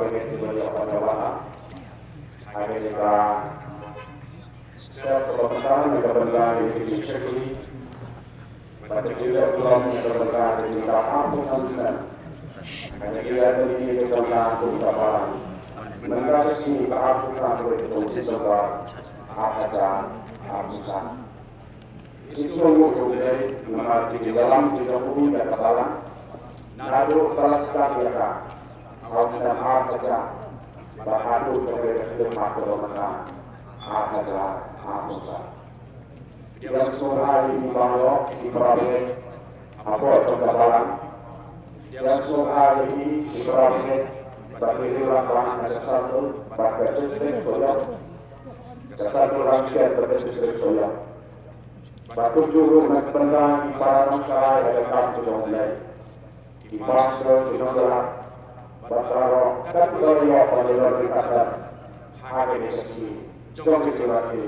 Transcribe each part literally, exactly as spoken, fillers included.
Ka jingïaid lem ka bynta na ka bynta ïa ki shakri, bad ka jingïaid lem na ka bynta ïa ki ka arphew san snem. Ka jingïaid lem na ka bynta kum ka balang. Mynta ka sngi ka arphew san tarik u September, ar hajar arphew san. Ïa u Blei namar jingïalam jong u ïa ka balang. Naduh ba la start ïa ka ha u snem ar hajar, bad haduh ba ka khlem mat ka long mynta ar hajar arphew san. Ïa sngewbha ïa i baroh i para bangeit hapoh jong ka balang. Ïa sngewbha ïa i para bangeit bad ri rangbah na ka Shnong bad ka District Sohiong, ka Shnong Rangkhiat bad ka District Sohiong. Bad kumjuh ruh na ka bynta ki para nongshakri ïa ka kam ka jong U Blei, ki pastor, ki nongïalam, bad baroh katto katne ruh ba la ïoh ban ïalam ryngkat ha kane ka sngi jong ka jingrakhe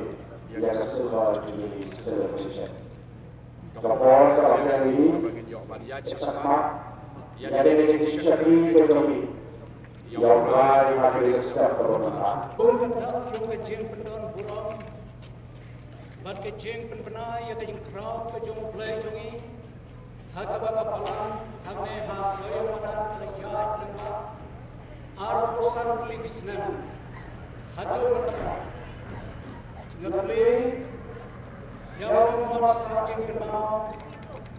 ïa ka Silver Jubilee Celebration. Ka por kaba biang hi ban ïa shakmat ïa kane ka jingshakri ka jong hi ïa U Blei ha kane ka step kaba mynta. Kum ka dak jong ka jingpyndonkam burom bad ka jingpynbna ïa ka jingkhraw ka jong U Blei jong ngi, ha kaba ka balang hangne ha Sohiong Madan ka la ïaid lyngba arphew san tylli ki snem. Haduh mynta nga plie ïa u nongmihkhmat sah jingkynmaw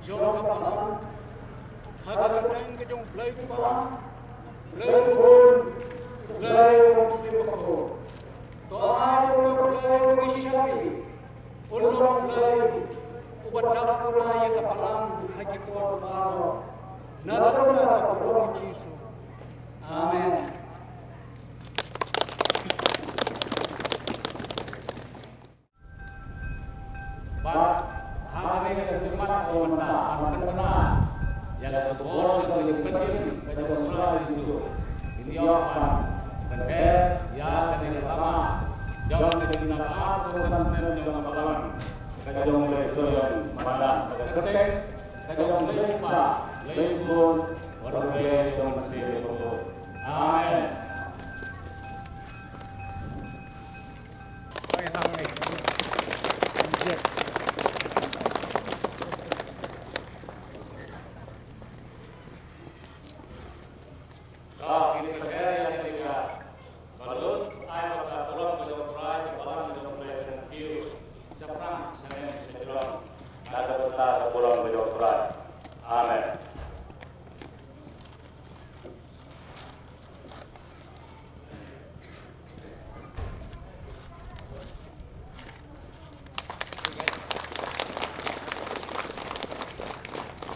jong ka balang, ha ka kyrteng ka jong U Blei Kpa, Blei Khun, Blei Mynsiem Bakhuid. To ai ba U Blei u ngi shakri un long Blei uba dap pura ïa ka balang ha ki por baroh. Na ka bynta ka burom u Jisu. Amen. Bad ha kane ka khlieh mat ka mynta ban pynbna ïa ka bor ka jingpynim ka jong U Trai Jisu, ngin ïoh ban pynbeit ïa kane ka tama jong ka jingïalam arphew san snem jong ka balang ka jong U Blei Sohiong Madan, ka kyrteng ka jong U Blei Kpa, Blei Khun, bad U Blei jong U Mynsiem Bakhuid. Amen. Ka kin ka ker ïa kane ka balloon, ai ba ka burom ka jong U Trai, ka balang ka jong U Blei kan kiew shaphrang, sha ngem, sha jrong, na ka bynta ka burom ka jong U Trai. Amen.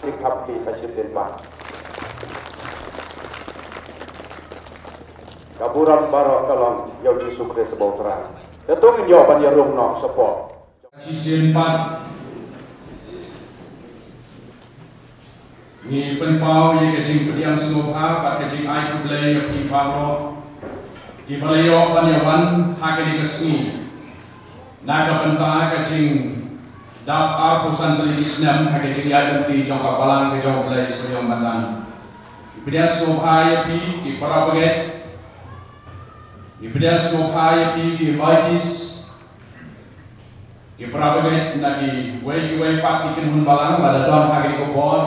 Ki khap ki sa shisien pat. Ka burom baroh ka long ïa U Jisu Khrist uba U Trai. Te to ngin ïoh ban ïarung noh shapoh. Shisien pat. Ngi pynpaw ïa ka jingpdiang sngewbha bad ka jingai khublei ïa phi baroh kiba la ïoh ban ïawan ha kane ka sngi na ka bynta ka jingdap arphew san tylli ki snem ha ka jingïaid lynti jong ka Balang ka jong U Blei Sohiong Madan. Ngi pdiang sngewbha ïa phi ki para bangeit. Ngi pdiang sngewbha ïa phi ki invitees. Ki para bangeit na kiwei kiwei pat ki kynhun balang lada don ha kane ka por.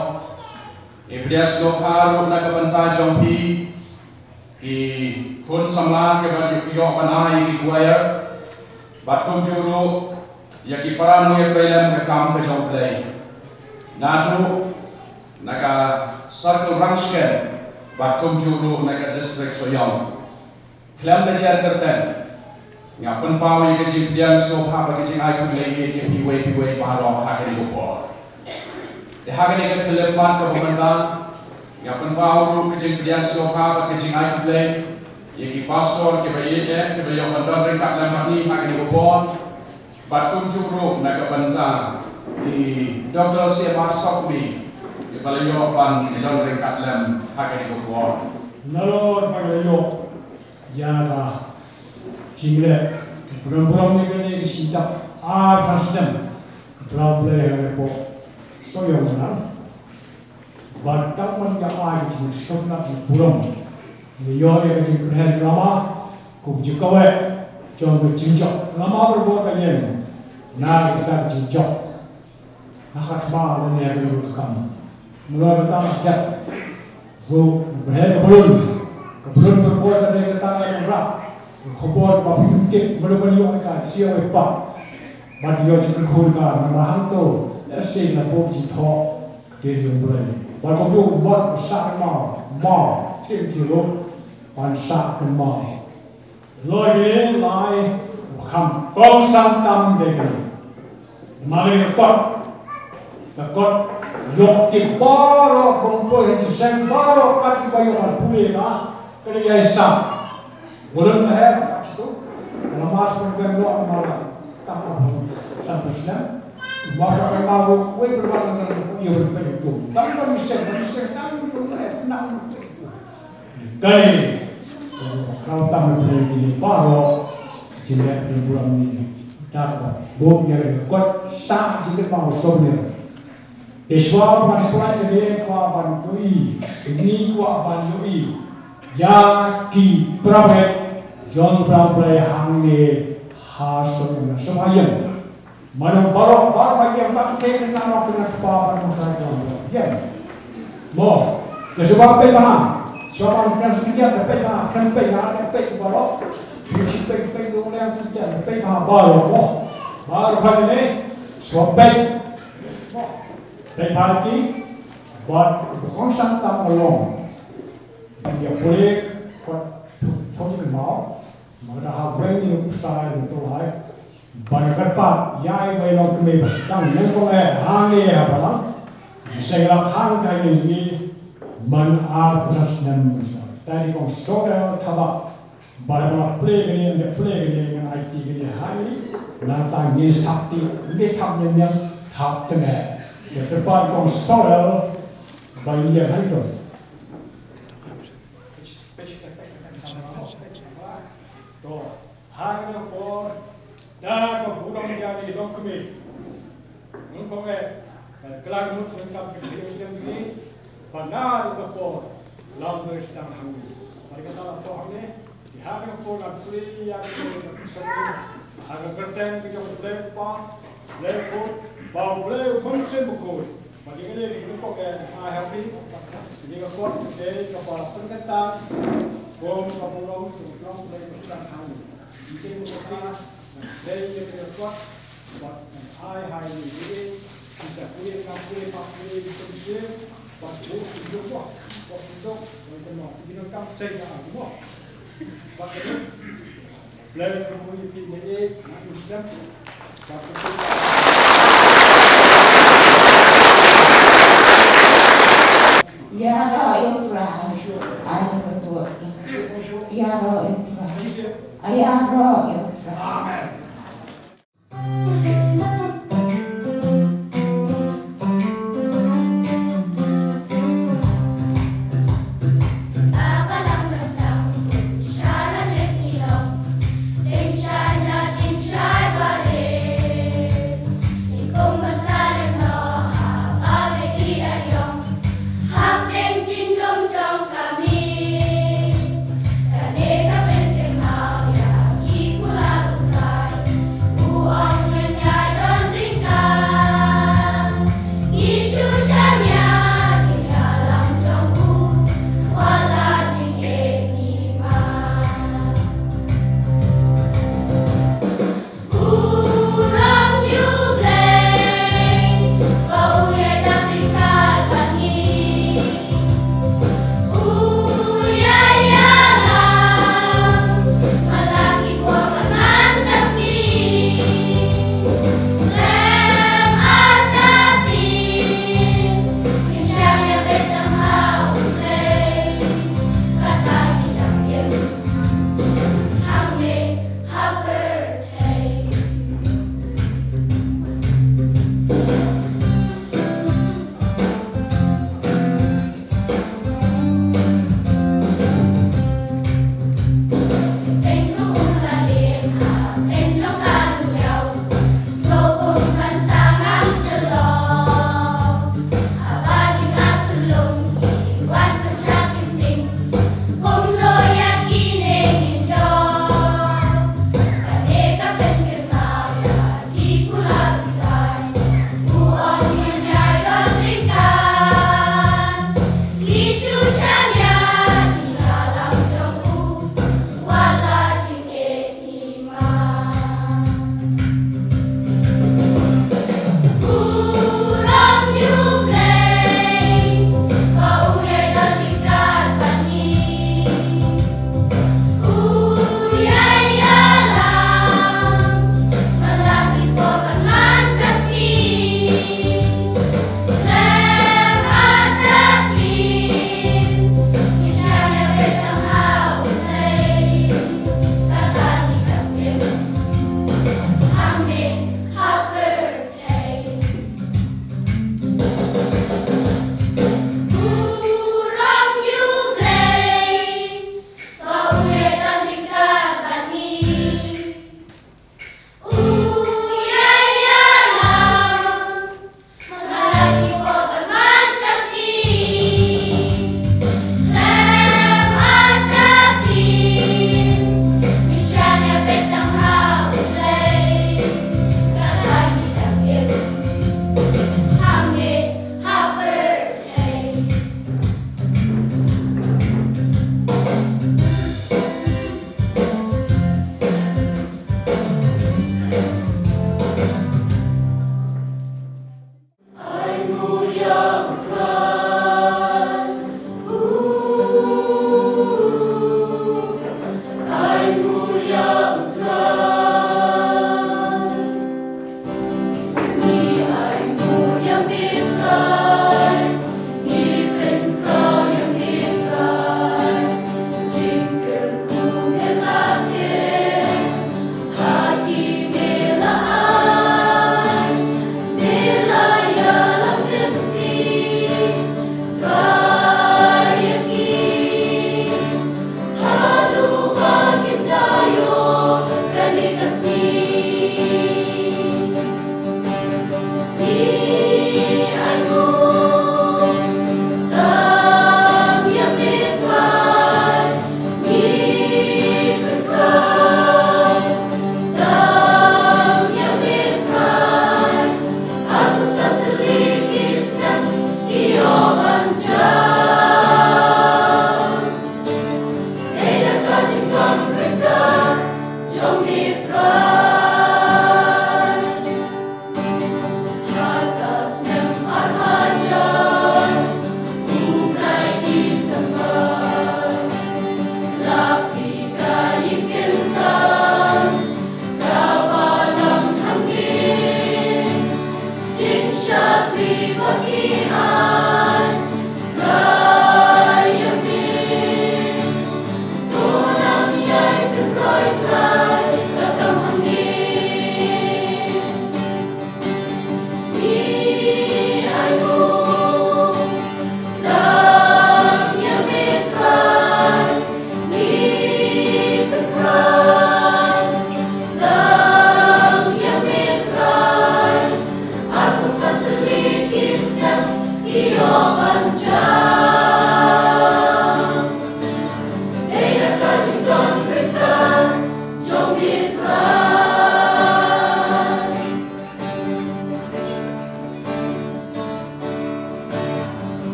Ngi pdiang sngewbha ruh na ka bynta jong phi ki khun samla kiba ïoh ban ai ïa ki choir. Bad kumjuh ruh ïa ki para nongïatreilang ka kam ka jong U Blei, naduh na ka Circle Rangshken bad kumjuh ruh na ka District Sohiong. Khlem da jer kyrteng, nga pynpaw ïa ka jingpdiang sngewbha bad ka jingai khublei ïa phi uwei pa uwei baroh ha kane ka por. Te ha kane ka khyllipmat kaba mynta, nga pynpaw ruh ka jingpdiang sngewbha bad ka jingai khublei ïa ki pastor kiba ïeit eh kiba ïoh ban don ryngkat lem bad ngi ha kane ka por. Bad kumjuh ruh na ka bynta i Doktor C M R Sokmi iba la ïoh ban don ryngkat lem ha kane ka por. Nalor ba la ïoh ïa ka jingleh ka burom burom ïa kane ka sngewthuh ar hajar snem ka Blei ha kane ka por. Sohiong Madan. Bad tang ban ïa ai ka jingsngewthuh burom Ngi ïoh ïa ka jingpynher lama kum jingkaweh jong ka jingjop. Lama barabor ka ïeng na kata ka jingjop. Na ka thma lane ha ka kam. Mula kata ka dep ruh pynher ka balun. Ka balun barabor ka dei kata ka nongrah. Ka khubor ba phi tip mula ban ïoh ïa ka, sha ïoh ïa ka. Bad ïoh jingkyrkhu ïa ka namar hangto lehse la buh jingthoh. Te jong Blei. Ba ko tu mot sa ma ma tim ti lo pan sa ke ma. Loi ni lai kham kong san tam de ni. Ma ni kot. Ka kot yok ti baro kong poi he sen baro kat ba yo al pule ka. Kali ya sa. Bulan leher, kat situ. Kalau mas pun ben lo malah tak apa. Sampai senang. Masa kan mau, wei berbuat dengan yo berbuat itu. Tapi kan bisa, kan bisa kan itu leher, nak. Kai, kalau tamu boleh gini, baru, jilek dan bulan ni. Dapat, bu, ya, kot, sa, jilek mau, souvenir. Peshwa ban pynlait ïa kane kwah ban ïohi, ïa kine kwah ban ïohi ïa ki para bangeit jong Blei hangne ha Sohra, sngewbha ïeng. Mano baroh baroh ba ïeng ba ki thei kynnoh kynnoh kpa ban ïeng. Mo. Te sngewbha peit bha. Sngewbha ban peit bha, peit bha, kan peit bha, peit baroh. Peit peit peit baroh mo. Baroh hangne. Sngewbha peit. Mo. Peit bha ki, bad ba kongsan tam ka long. Ïa pule, kot thok thok ki mau, ma ka da ha weng ni u sai u to hai. Bad ka pat, ïa i wei long kmie ba sdang, nang kong eh, hang ni ha balang. Seng lap hang kai ni ni, man a ku sa snem man sa. Tai ni kong sodel thabak. Ba la plie kane, nda plie kane, ngan aiti kane ha i, nangta ngin thap ti, ngin thap ñiam ñiam, thap tyngai. Ïa kyrpad kong Sorel, ba ïa ha i to. To, ha i por, Da ka burom ïa ni longkmie. Nyngkong eh, ka klang mut nyngkong ka Khristan ni, ba na ka por, lam doi sdang hangne. Bad ka la thoh hangne, te ha ka por la plie ïa ka Khristan ni. Ha ka kyrteng ka jong U Blei U Kpa, Blei U Khun, bad U Blei U Mynsiem Bakhuid. Ba dei kane ka pok eh ai ha phi. Kane ka kot ka dei kaba pynkyntang. Kum ka pynlong, ka pynlong ka dei ka pynkyntang. Ïa kane ka kot ka dei kane ka kot. Ba ai ha ïa phi. Pisa pule, kam pule, pap pule, pisa pule. Ba ko sendok wah, ko sendok. Ba kane ka pynkyntang sei sa mo. Ba kane Ïaroh ïa u Trai. Ïaroh ïa u Trai. Ïaroh ïa u Trai. Amen.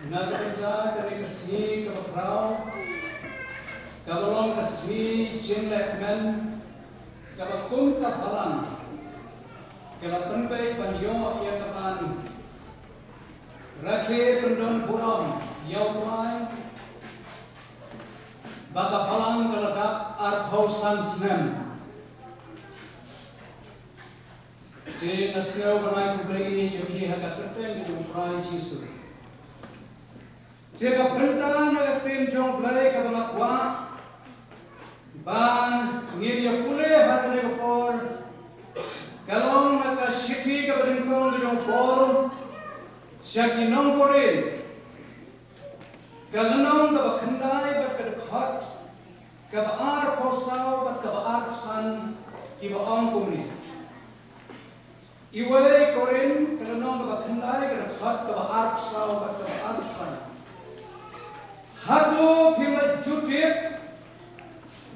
Na ka bynta kane ka sngi kaba khraw, kaba long ka sngi jinglehkmen, kaba kum ka balang ka la pynbeit ban ïoh ïa ka ban rakhe pyndon burom ïa U Trai, ba ka balang ka la dap arphew san snem. Te nga sngew ban ai khublei ïa phi ha ka kyrteng jong U Trai Jisu. Te ka bynta na ka ktien jong U Blei kaba nga kwah ba ngin ïa pule ha kane ka por ka long na ka shithi kaba nyngkong ka jong u Paul sha ki nong Korinth, ka lynnong kaba khyndai bad ka dkhot kaba arphew saw bad kaba arphew san, kiba ong kumne. Iwei Korinth ka lynnong kaba khyndai ka dkhot kaba arphew saw bad kaba arphew san. Hato phim ju tip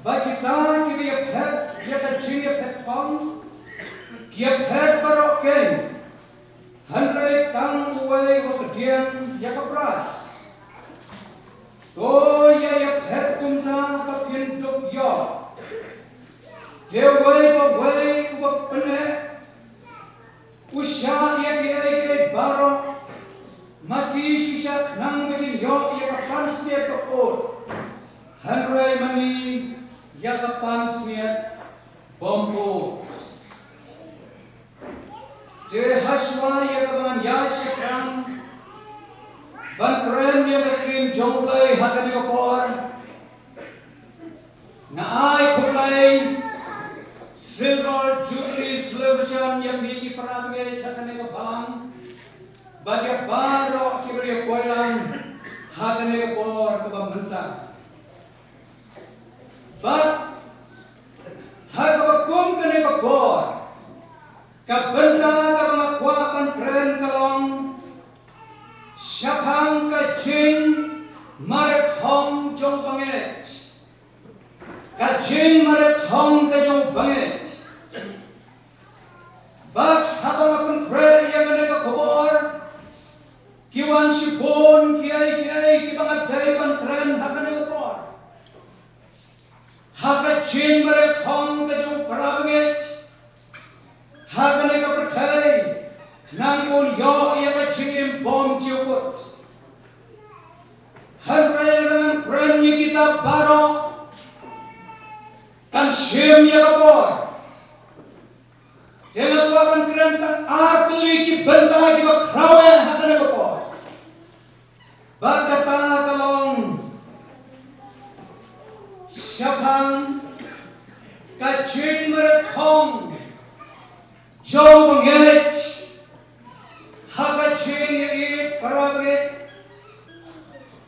ba kita kiba ïaphet ïa ka jingïaphet thong ki ïaphet baroh keiñ, hynrei tang uwei uba pdiang ïa ka prize. To ïa ïaphet kumta ba phin dup ïoh. Te uwei pa uwei uba pyneh u shah ïa kiei kiei baroh, ma ki shisha khnang ba kin ïoh ïa ka pansngiat ka ud, hynrei ma ngi ïa ka pansngiat bymhok. Te hashwa ïa kaba ngan ïaid shaphrang ban kren ïa ka ktien jong U Blei ha kane ka por, nga ai khublei Silver Jubilee Celebration ïa phi ki para bangeit ha kane ka balang bad ïa baroh kiba ïa poi lang ha kane ka por kaba mynta. Bad ha kaba kum kane ka por, ka bynta kaba nga kwah ban kren ka long shaphang ka jingmareh thong jong bangeit. Ka jingmareh thong ka jong bangeit. Bad haba nga pynkhreh ïa kane ka khubor, ki wan shibun kiei kiei kiba nga dei ban kren ha kane ka por. Ha ka jingmareh thong ka jong para bangeit ha kane ka pyrthei, khnang ba un ïoh ïa ka jingim bymjukut. Hynrei lada ngan kren ïa kita baroh, kan shim ïa ka por. Te nga kwah ban kren tang ar tylli ki bynta kiba khraw eh ha kane ka por. Bad kata ka long shaphang ka jingmareh thong jong bangeit ha ka jingïeit para bangeit.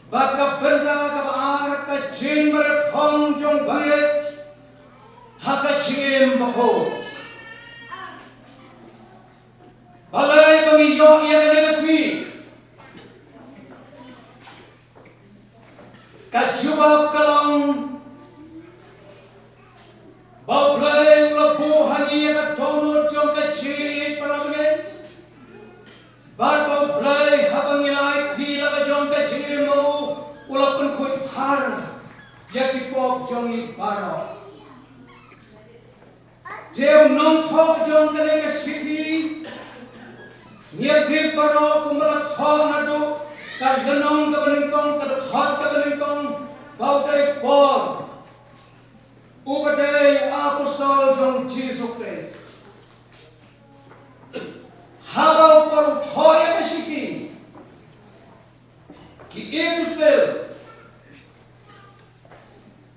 Bad ka bynta kaba ar, ka jingmareh thong jong bangeit ha ka jingim bakhuid. Balei ba ngi ïoh ïa kane ka sngi? Ka jubab ka long ba U Blei u la buh ha ngi ïa ka dohnud jong ka jingïeit para bangeit. Bad ba U Blei haba ngi la aiti la ka jong ka jingim ma u, u la pynkhuid phar ïa ki pop jong ngi baroh. Te u nongthoh jong kane ka shithi, ngi ïa tip baroh kumba la thoh naduh ka lynnong kaba nyngkong, ka dkhot kaba nyngkong, ba u dei Paul, uba dei u apostol jong Jisu Khrist. Haba u Paul u thoh ïa ka shithi, ki Ephesus,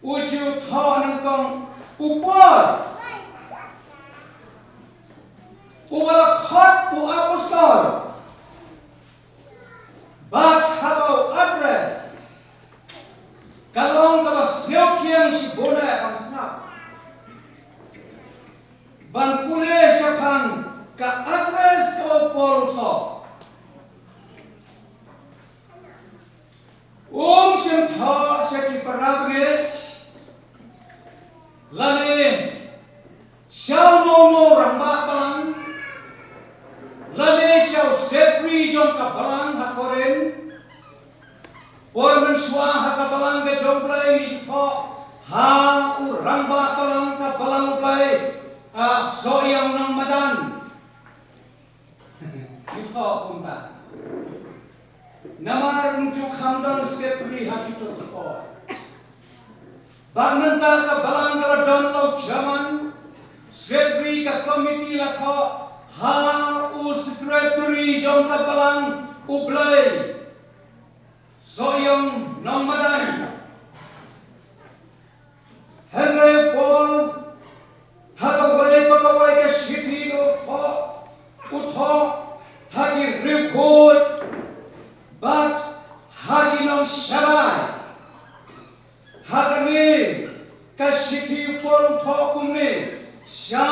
u ju thoh nyngkong u Paul, uba la khot u apostol. Bad haba u address, ka long kaba sngewthiang shibun eh ban sngap. Ban pule shaphang Sha u nongmynrang ba balang, lane sha u sekretari jong ka balang ha Korinth, por mynshuwa ha ka balang ka jong U Blei ngi ju thoh ha u rangbah balang ka balang U Blei, ah, Sohiong Nongmadan. Ngi thoh kumta. Namar ym ju kham don sekretari ha kito ki por. Bad mynta ka balang ka la don la u chairman, sekretari, ka komiti la thoh ha u sekretari jong ka balang U Blei, Sohiong Nongmadan. Hynrei u Paul, ha kawei pa kawei ka shithi u thoh, u thoh ha ki riewkhuid bad ha ki nongsharai. Ha kane ka shithi u Paul u thoh kumne sha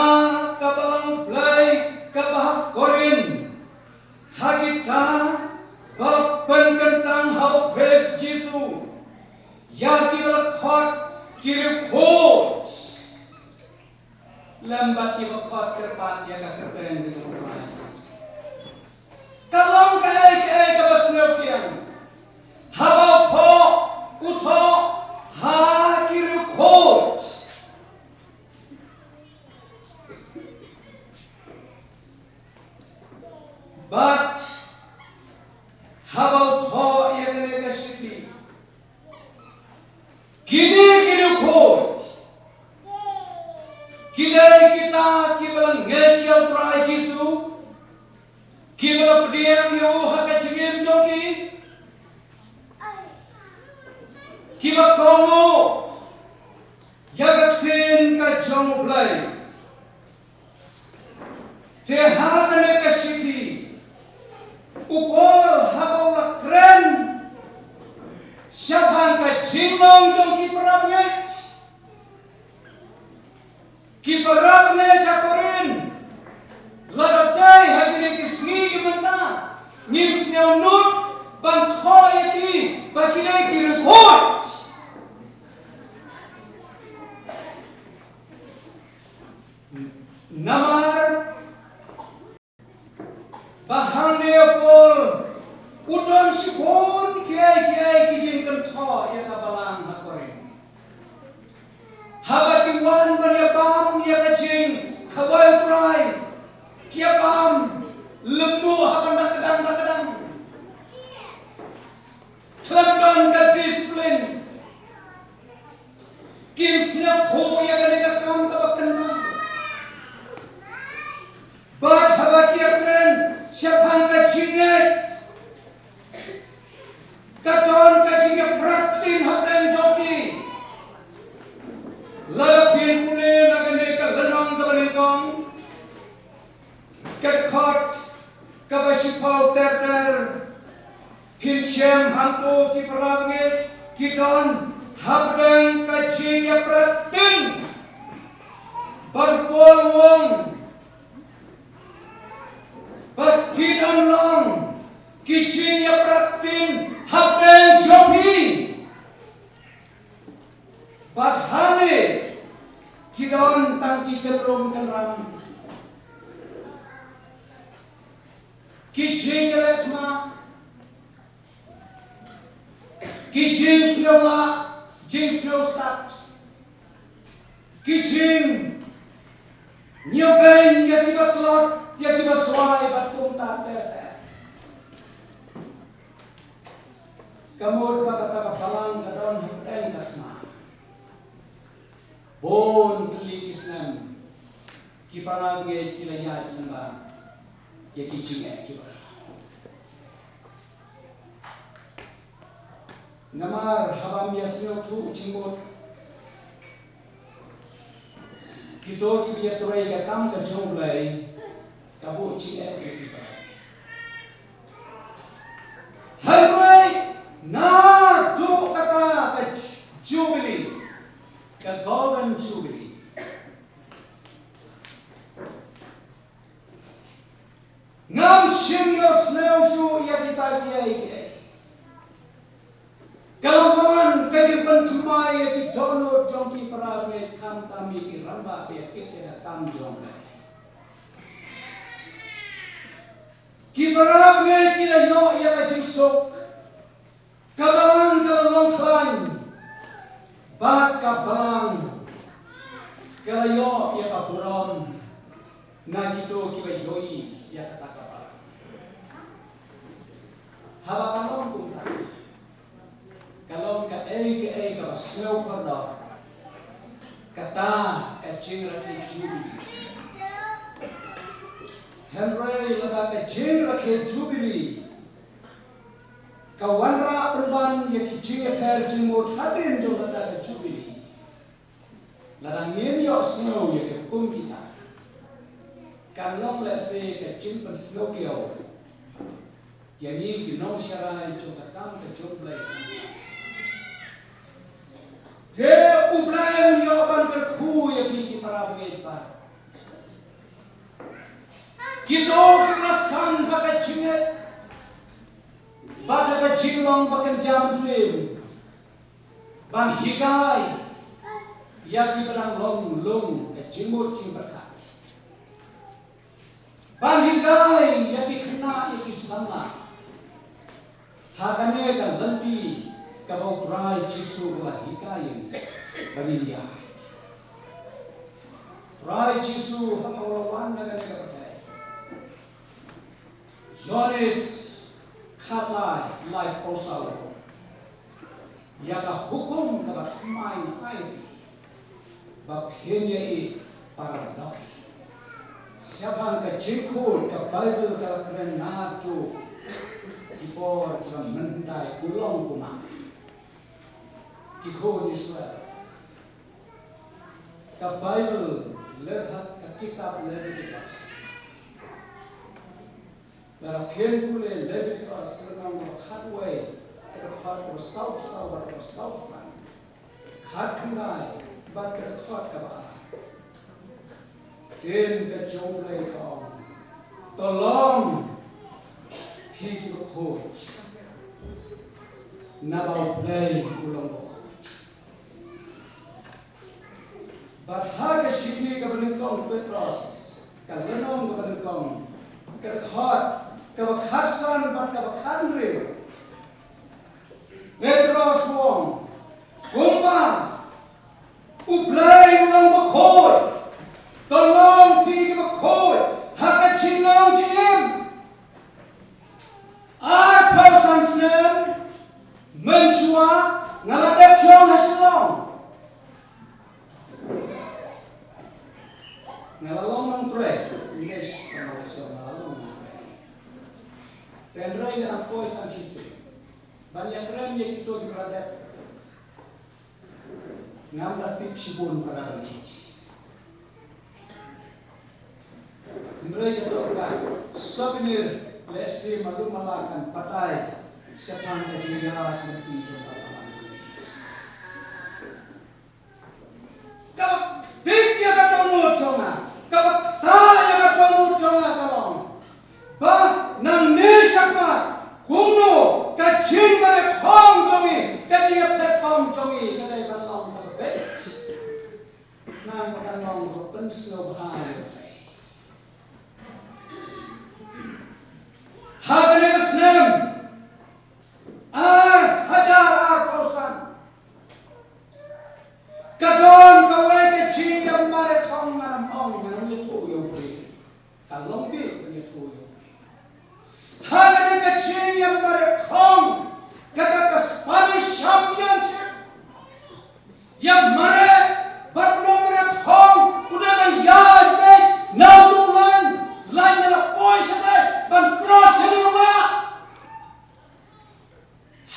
ka balang Blei kaba ha Korinth, ha kita ba la pynkyntang ha u Khrist Jisu, ïa kiba la khot ki riewkhuid, lem bad kiba khot kyrpad ïa ka kyrteng jong u Trai Jisu. Ka long kaei kaei kaba sngewthiang haba u thoh, u thoh ha ki riewkhuid. Bad haba u thoh ïa kane ka shithi, kine ki riewkhuid ki dei kita kiba la ngeit ïa u Trai Jisu, kiba la pdiang ïa u ha ka jingim jong ki, kiba kohnguh ïa ka ktien ka jong U Blei. Te ha kane ka shithi, u Paul haba u la kren shaphang ka jinglong jong ki parabangeit, ki parabangeit ha Korinth, lada dei ha kine ki sngi ki mynta, ngim sngewnud ban thoh ïa ki ba ki dei ki riewkhuid. Namar ba hangne u Paul u don shibun kiei kiei ki jingkynthoh ïa ka balang ha Korinth. Haba ki wan ban ïabam ïa ka jingkhawai u Trai, ki ïabam lyngngoh haba na kdang na kdang. Khlem don ka discipline. Kim sngewthuh ïa kane ka kam kaba kynmaw. Bad haba ki ïakren shaphang ka jingngeit, ka don ka jingïapyrkhat ktien hapdeng jong ki. Lada phin pule na kane ka lynnong kaba nyngkong, ka dkhot kaba shiphew ter ter, phin shem hangto ki parabangeit ki don hapdeng ka jingïapyrkhat ktien. Bad u Paul u ong ba ki don long ki jingïapyrkhat ktien hapdeng jong phi. Bad hangne ki don tang ki kynrum kynram, ki jingïaleh thma, ki jingsngewlah jingsngewstad, ki jingñiewbeiñ ïa kiba tlot, ïa kiba swai bad kumta ter ter. Ka mut ba kata ka balang ka don hapdeng ka thma. Bun tylli ki snem ki parabangeit ki la ïaid lyngba ïa ki jingeh kiba khraw. Namar haba ym ïasngewthuh jingmut, kito kiba ïatrei ïa ka kam ka jong U Blei, ka buh jingeh ïa ki para. Hynrei naduh kata ka Jubilee, ka Golden Jubilee, ngam shym ïohsngew shuh ïa kita kiei kiei. Ka la wan ka jingpynthymmai ïa ki dohnud jong ki para bangeit ha tam ïa ki rangbah ba ïa kit ïa ka kam jong U Blei. Ki para bangeit ki la ïoh ïa ka jingsuk. Ka balang ka la long khlaiñ bad ka balang ka la ïoh ïa ka burom na kito kiba ïohi ïa kata ka balang. Haba ka long kumta, ka long kaei kaei kaba sngewkordor. Kata ka jingrakhe Jubili. Hynrei lada ka jingrakhe Jubili ka wanrah pynban ïa ki jingïapher jingmut hadien jong kata ka Jubili, lada ngin ïohsngew ïa ki hukum kita, kan long lehse ka jingpynsngewdiaw ïa ngi ki nongsharai jong ka kam ka jong U Blei. Te U Blei un ïoh ban kyrkhu ïa ki, ki para bangeit ba kito ki la san ha ka jingngeit bad ha ka jinglong ba kynja mynsiem, ban hikai ïa kiba dang long lung ka jingmut jingpyrkhat, ban hikai ïa ki khynnah ïa ki samla ha kane ka lynti kaba U Trai Jisu u la hikai ïa ngi ba ngin ïaid. Trai Jisu haba u la wan na kane ka pyrthei, Ïoannis khatlai, laiphew saw, ïa ka hukum kaba thymmai nga ai, ba phin ïa ïeit para lok. Shaphang ka jingkhuid ka Baibl ka la kren naduh ki por kiba mynta u long kumne. Ki khun Israel. Ka Baibl, lehse ka kitab Leviticus. Lada phin pule Leviticus, ka lynnong kaba khatwei, ka dkhot kaba saw saw bad kaba saw san. Khatkhyndai bad ka dkhot kaba ar. Ktien ka jong U Blei ka ong, to long phi kiba khuid, naba U Blei u long bakhuid. Bad ha ka shithi kaba nyngkong Petros, ka lynnong kaba nyngkong, ka dkhot kaba khatsan bad kaba khathynriew, Petros u ong, kumba U Blei u long bakhuid, to long phi kiba khuid ha ka jinglong jingim. Arphew san snem mynshuwa nga la dep shong ha Shillong. Nga la long nongtrei, English, nga la shong, nga la long nongtrei. Hynrei nga la poi tang shisien ban ïakren ïa kito kiba la dep. Ngam da tip shibun para bangeit. Hynrei ïa to ka souvenir, lehse malu mala kan batai shaphang ka jingïaid lynti jong ka balang. Kaba tip ïa ka dohnud jong nga, kaba ktah ïa ka dohnud jong nga ka long ba nangne shakhmat kumno ka jingmareh thong jong ngi, ka jingïapher thong jong ngi ka dei ban long kaba beit. Khnang ba kan long kaba pynsngewbha ïa U Blei. Ha kane ka snem ar hajar arphew san, ka don kawei ka jingïamareh thong, ngan ym ong, ngan ym ïathuh ïa U Blei. Ka long beit ban ïathuh ïa U Blei. Ha kane ka jingïamareh thong, kata ka Spanish Championship, ïamareh bad u nongmareh thong u dang ïaid beit na uto u lain, lain ba la poi shatei ban cross sha u wah.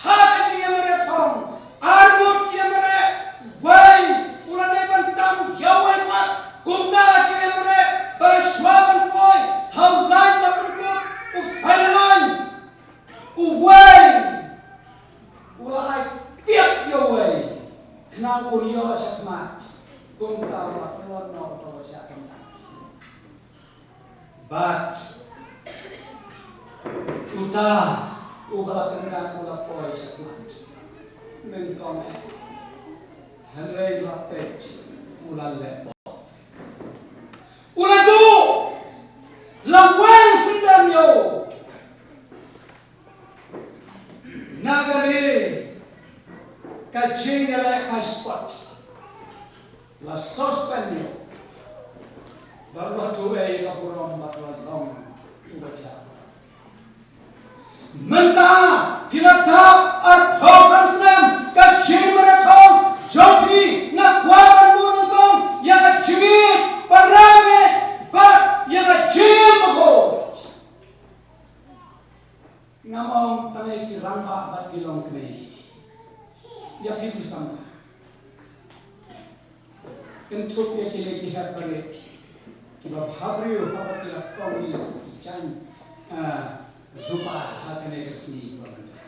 Ha ka jingïamareh thong, ar ngut ki ïamareh, uwei u la dei ban tam ïa uwei pat. Kumta ki ïamareh ba la shuwa ban poi ha u lain ba pynkut, u final line. Uwei u la ai tiap ïa uwei, khnang un ïoh shakhmat. Kumta u la pynlong noh uta u shah kyndat. Bad uta uba la kyndat u la poi shakhmat. Nyngkong eh. Hynrei la peit, u la leh pop. U la duh, la weng syndon ïa u. Na kane ka jingïaleh ka spot, la suspend ïa u. Bad u la duh ïa ka burom bad la long uba jah. Mynta phi la thap arphew san snem ka jingmarathon jong phi, nga kwah ban buh nyngkong ïa ka jingïeit, para ngeit bad ïa ka jingim bakhuid. Ngam ong tang ïa ki rangbah bad ki longkmie, ïa phi ki samla. Kynthup ïa kine ki hep barit kiba bhabriew haba ki la pynlong ïa ki jaiñ, ah, rupa ha kane ka sngi ba mynta.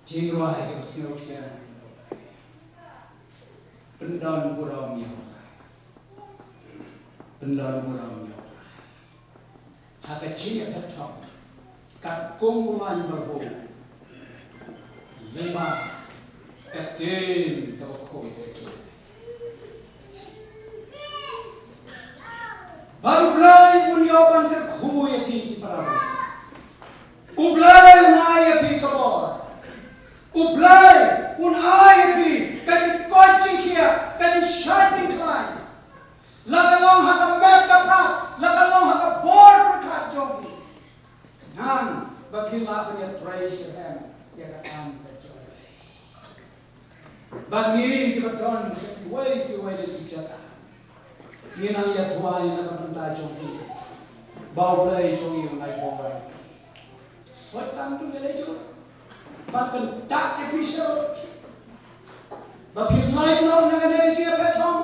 Jingrwai kaba sngewthiang. Pyndon burom ïa U Trai. Pyndon burom ïa U Trai. Ha ka jingïapher thok, katkum u lain byrhok, lyngba ka ktien kaba khuid ka jong. Bad U Blei un ïoh ban kyrkhu ïa phi ki para bangeit. U Blei un ai ïa phi ka bor. U Blei un ai ïa phi ka jingkoit jingkhiah, ka jingshai jingkhlaiñ. La ka long ha ka met ka phad, la ka long ha ka bor pyrkhat jong phi. Khnang ba phin lah ban ïatrei shitrhem ïa ka kam ka jong U Blei. Bad ngi kiba don sha kiwei kiwei de ki jaka, ngi nang ïaduwai na ka bynta jong phi, ba U Blei jong ngi un ai bor. Soitan tu ngi lei jur ban pyntat ïa phi sha, ba phin lait noh na kane ka jingïapher thok.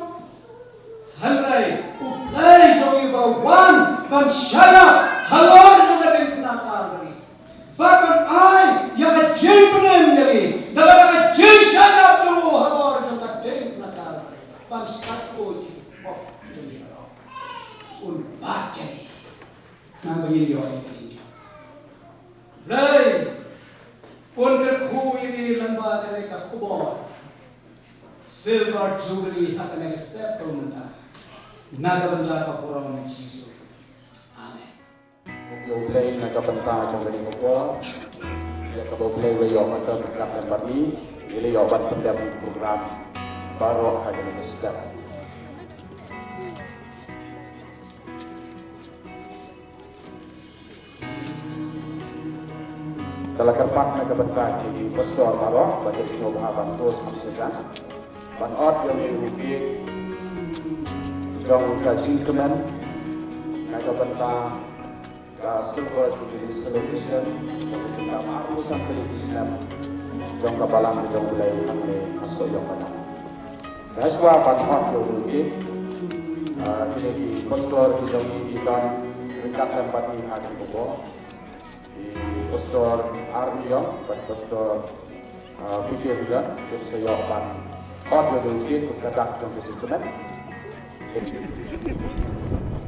Hynrei U Blei jong ngi uba wan ban shah ïap halor jong ka diengphna Kalbari, bad ban ai ïa ka jingpynim ïa ngi da ka jingshah ïap jong u halor jong ka diengphna Kalbari, ban sait khuid ïa ki pop jong ngi baroh. Un bat ïa ngi. Khnang ba ngin ïoh ïa ka jingjop. Blei un kyrkhu ïa ngi lyngba kane ka khubor Silver Jubilee ha kane ka step ka mynta. Na ka bynta ka burom U Jisu. Amen. Ïa U Blei na ka bynta jong kane ka por, ïa kaba U Blei u la ïoh ban pynlong ryngkat lem bad ngi, ngi la ïoh ban pyndep ïa ki program baroh ha kane ka step. Te la kyrpad na ka bynta ki pastor baroh ba kin sngewbha ban tur kham sha jan ban ot ïa une u cake jong ka jingkmen na ka bynta ka Silver Jubilee Celebration, kaba jingdap arphew san tylli ki snem jong ka Balang ka jong U Blei hangne ha Sohiong Badan. Hashwa ban ot ïa u cake, ah, kine ki pastor ki jong ngi ki don ryngkat lem bad ngi ha kane ka por. I Pastor R. Mylliem bad Pastor, ah, Peter Bijan, kin sa ïoh ban ot ïa u cake kum ka dak jong ka jingkmen.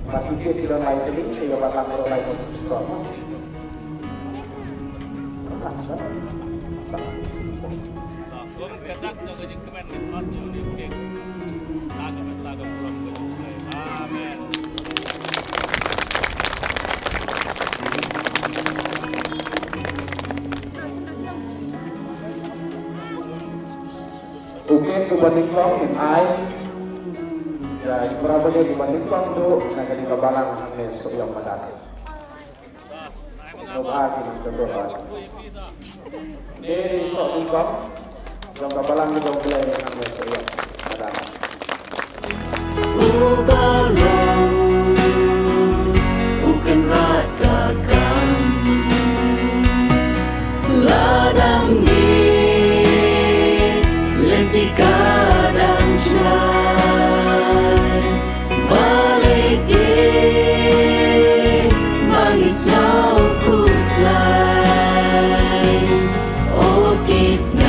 Bad i cake ki don lai tylli, te ïoh ban lang ïa u lai ka pastor. Amen. U cake uba nyngkong ngin ai ïa i para bangeit uba nyngkong duh na kane ka balang hangne Sohiong Badan. Sngewbha ki nongkyndong. Te dei soh nyngkong jong ka Balang jong U Blei hangne Sohiong Badan. U Balang u kynrad ka kam, la dang ïeit lynti ka dang jngai. Balei te ba ngi sngew khuslai? O ki snam